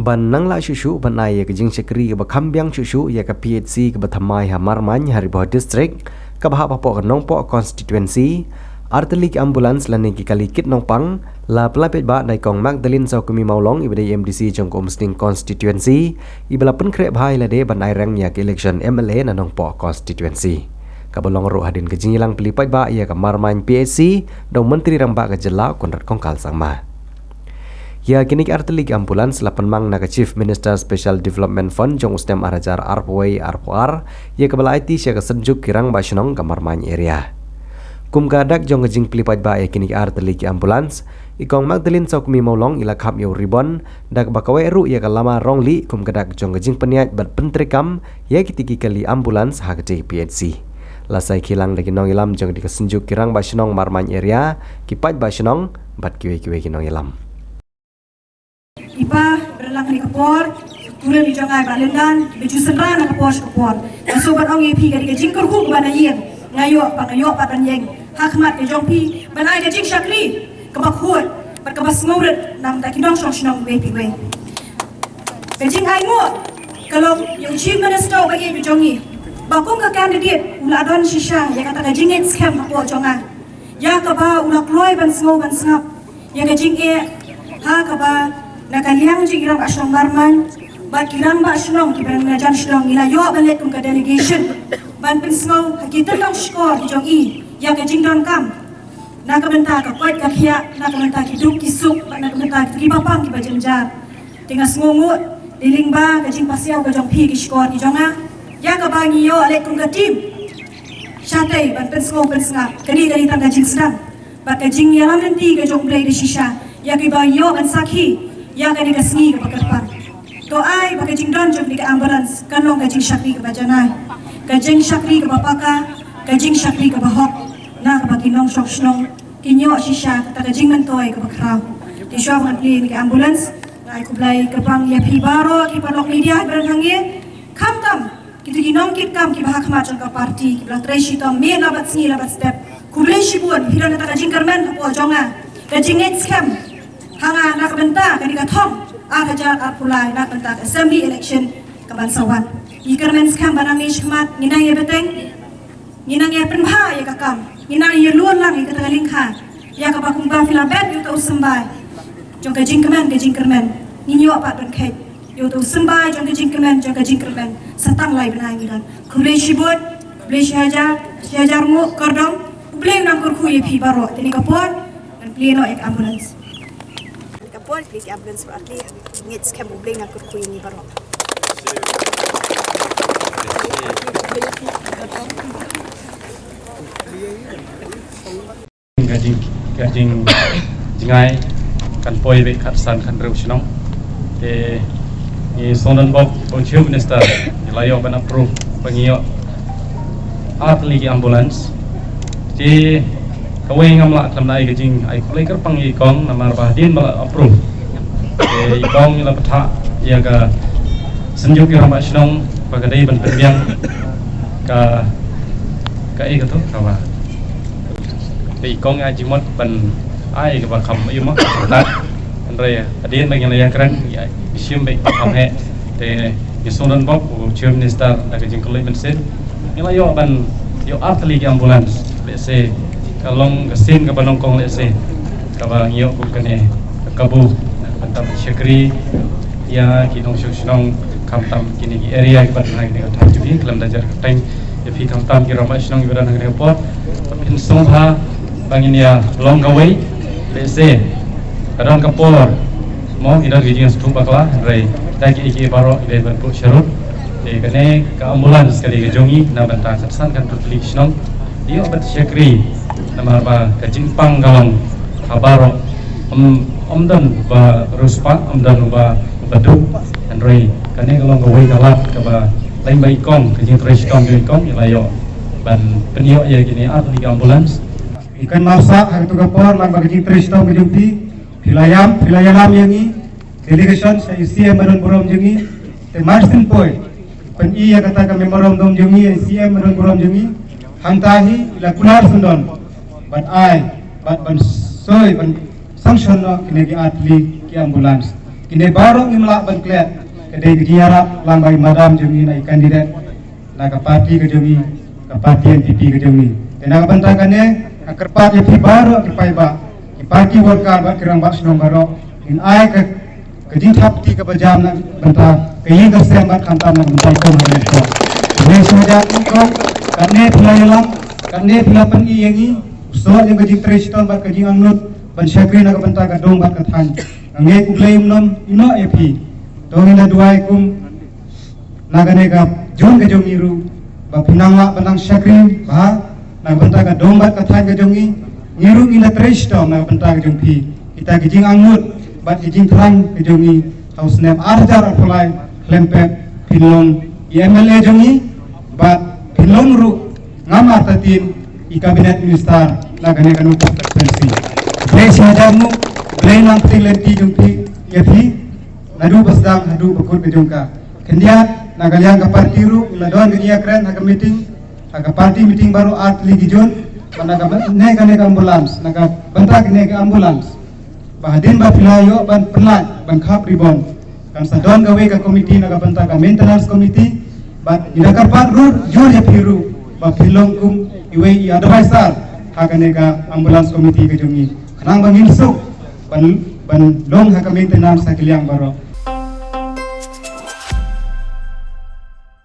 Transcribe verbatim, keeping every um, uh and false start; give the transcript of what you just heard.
Ban nang lah shuh shuh ban ai ïa ka jingshakri kaba kham biang shuh shuh ïa ka P H C kaba thymmai ha Marmain ha Ri Bhoi District, kaba hap hapoh ka Nongpoh Constituency, artylli ki ambulance lane ki kali kit nongpang la pynlait paidbah da i Kong Magdalene Sawkmie Mawlong, iba dei M D C jong ka Umsning Constituency, iba la pynkhreh bha ïa lade ban ai reng ïa ka election M L A na Nongpoh Constituency, kaba long ruh hadien ka jingïalang plie paidbah ïa ka Marmain P H C da u Myntri Rangbah ka jylla Conrad Kongkal Sangma. Ïa kine ki artylli ki ambulance la pynmang na ka Chief Minister Special Development Fund jong u snem ar hajar arphew wei arphew ar, ïa kaba la aiti sha ka Synjuk ki Rangbah Shnong ka Marmain Area. Kum ka dak jong ka jingplie paidbah ïa kine ki artylli ki ambulance, i Kong Magdalene Sawkmie Mawlong i la khap ïa u ribbon, da kaba kawei ruh ïa ka lama rong lieh kum ka dak jong ka jingpynïaid bad pyntreikam ïa kitei ki kali ambulance ha katei ka P H C. La sa ïakhiah lang da ki nongïalam jong ka Synjuk ki Rangbah Shnong Marmain Area, ki paidbah shnong bad kiwei kiwei ki nongïalam. I pa, ba la kane ka por, kurim i jong nga i Bah Lyndan, ba ju synran na ka por sha ka por. Nga sngewbha ban ong ïa phi ka dei ka jingkyrkhu kaba na ïing, nga ïoh, ba nga ïoh pat ban ïeng ha khmat ka jong phi ban ai ka jingshakri kaba khuid bad kaba sngewrit na ka bynta ki nongshong shnong iwei pa iwei. Ka jingainguh ka long ïa u Chief Minister uba ïeit u jong ngi, ba kum ka candidate u la don shisha ïa kata ka jingngeit skhem hapoh jong nga, ïa kaba u la kloi ban sngew ban sngap ïa ka jingeh ha kaba na ka liang jong ki Rangbah Shnong Marmain bad ki Rangbah Shnong kiba na jan shnong ngi la ïoh ban leit kum ka delegation ban pynsngew ha ki tyllong shkor ki jong i ïa ka jingdonkam na ka bynta ka koit ka khiah, na ka bynta ki duk ki suk bad na ka bynta ki bapang kiba jynjar. Te nga sngewnguh, dei lyngba ka jingpasiaw ka jong phi ki shkor ki jong nga, ïa kaba ngi ïoh leit kum ka team shatei ban pynsngew pynsngap. Kane ka dei tang ka jingsdang bad ka jingïalam lynti ka jong U Blei da shisha ïa kiba ïoh ban sakhi ïa kane ka sngi kaba kyrpang. To ai ba ka jingdon jong kane ka ambulance kan long ka jingshakri kaba janai, ka jingshakri kaba paka, ka jingshakri kaba hok, na kaba ki nongshong shnong kin ïoh shisha kata ka jingmyntoi kaba khraw. Te shuwa ban plie ïa kane ka ambulance, nga ai khublei kyrpang ïa phi baroh ki paralok media ba don hangne, khamtam kito ki nongkitkam kiba ha khmat jong ka party, kiba la trei shitom miet la bad sngi la bad step. Khublei shibun, phi don kata ka jingkyrmen hapoh jong nga, ka jingngeit skhem ha nga na ka bynta kane ka thong ar hajar arphew lai, na ka bynta ka assembly election kaban sa wan. Ngi kyrmen skhem ba nangne shakhmat ngin nang ïa bteng, ngin nang ïa pynbha ïa ka kam, ngin nang ïa lun lang ïa kata ka lyngkha ïa kaba kumba phi la bet ïa uta u symbai jong ka jingkmen ka jingkyrmen. Ngin ïoh pat ban kheit ïa uta u symbai jong ka jingkmen, jong ka jingkyrmen. Sa tang lai bnai ngi don. Khublei shibun, khublei shihajar, shihajar nguh kordom. U Blei un nang kyrkhu ïa phi baroh. Te kane ka por ngan plie noh ïa ka ambulance. Ka por plie ïa ka ambulance baroh, te ngeit skhem U Blei un nang kyrkhu ïa ngi baroh. Ka jing, ka jing, jngai kan poi beit khatsan khathynriew shnong. Te ngi sngewdon bok ba u Chief Minister ngi la ïoh ban approve ba ngi ïoh artylli ki ambulance. Te kawei ngam lah khlem da ai ka jingai khublei kyrpang ïa i Kong namar ba hadien ba la approve, te i Kong i la bthah ïa ka Synjuk ki Rangbah Shnong ba ka dei ban pynbiang ka, kaei kato, kaba, te i Kong i ai jingmut ban ai kaba kham ïa ma. Hynrei hadien ba ngi la ïakren, ngi shim beit ba kham heh. Te ngi sngewdon bok u Chief Minister da ka jingkylli mynsiem, ngi la ïoh ban ïoh artylli ki ambulance. Lehse ka long ka sien kaba nyngkong lehse kaba ngi ïoh kum kane ka kabu, ban tang shakri ïa ki nongshong shnong, khamtam kine ki area kiba don ha kine ki thaiñ jong ngi, khlem da jar kyrteng ïa phi, khamtam ki rangbah shnong kiba don ha kane ka por. Phin sngewbha ba ngin ïa long kawei. Lehse ka don ka por mo ngi don ki jingsngewthuh bakla, hynrei da kiei kiei baroh ngi dei ban buh sharud. Te kane ka ambulance ka dei ka jong ngi na bynta khatsan khathynriew tylli ki shnong. Ïoh ban shakri namar ba ka jingpang ka long ha baroh. Ym, ym don uba riewspah, ym don uba, uba duk. Hynrei kane ka long kawei ka lad kaba lem bad i Kong, ka jingtrei shitom jong i Kong, i la ïoh ban pynïoh ïa kine artylli ki ambulance. Ngi kynmaw sah ha kato ka por lyngba ka jingtrei shitom ka jong phi, phi la ïam, phi la ïalam ïa ngi delegation sha i C M ba don burom jong ngi. Te mar syn poi pyn-i ïa kata ka memorandum jong ngi ïa i C M ba don burom jong ngi. Hangta hi i la kular syndon ban ai bad ban soi ban sanction noh kine ki artylli ki ambulance. Kine baroh ngim lah ban klet, ka dei ka jingïarap lang ba i madam jong ngi na i candidate na ka party ka jong ngi, ka party N P P ka jong ngi. Te na ka bynta kane, nga kyrpad ïa phi baroh ki paidbah, ki party worker bad ki rangbah shnong baroh, ngin ai ka, ka jingthap kti kaba jam na ka bynta ka ïing ka sem bad khamtam na ka bynta i kum ha ka nongpop. Te shu ïa kane phi la ïalam, kane phi la pyni ïa ngi, u soh ïa ka jingtrei shitom bad ka jingangnud ban shakri na ka bynta ka dong bad ka thaiñ. Nga ngeit U Blei un ym ïehnoh ïa phi. To ngin da duwai kum na kane ka jong ka jong ngi ruh, ba phin nang lah ban nang shakri bha na ka bynta ka dong bad ka thaiñ ka jong ngi. Ngi ruh ngin da trei shitom na ka bynta ka jong phi. Kita ki jingangnud bad ki jingthrang ka jong ngi ha u snem ar hajar arphew lai khlem pep, phin long i M L A jong ngi bad phin long ruh, ngam artatien, i cabinet minister na kane ka Nongpoh constituency. Blei sha hajar nguh, Blei nang pynlong lynti jong phi ïa phi, naduh ba sdang haduh ba kut ka jong ka. Khyndiat, na ka liang ka party ruh la don ka jingïakren ha ka meeting, ha ka party meeting baroh ar tylli ki jun, ba na ka ne kane ka ambulance, na ka bynta kane ka ambulance, ba hadien ba phi la ïoh ban pynlait ban khap ribbon, kan sa don kawei ka committee na ka bynta ka maintenance committee. Bad ngi da kyrpad ruh jur ïa phi ruh ba phin long kum iwei i advisor ha kane ka ambulance committee ka jong ngi, khnang ba ngin suk ban, ban long ha ka maintenance ha ki liang baroh.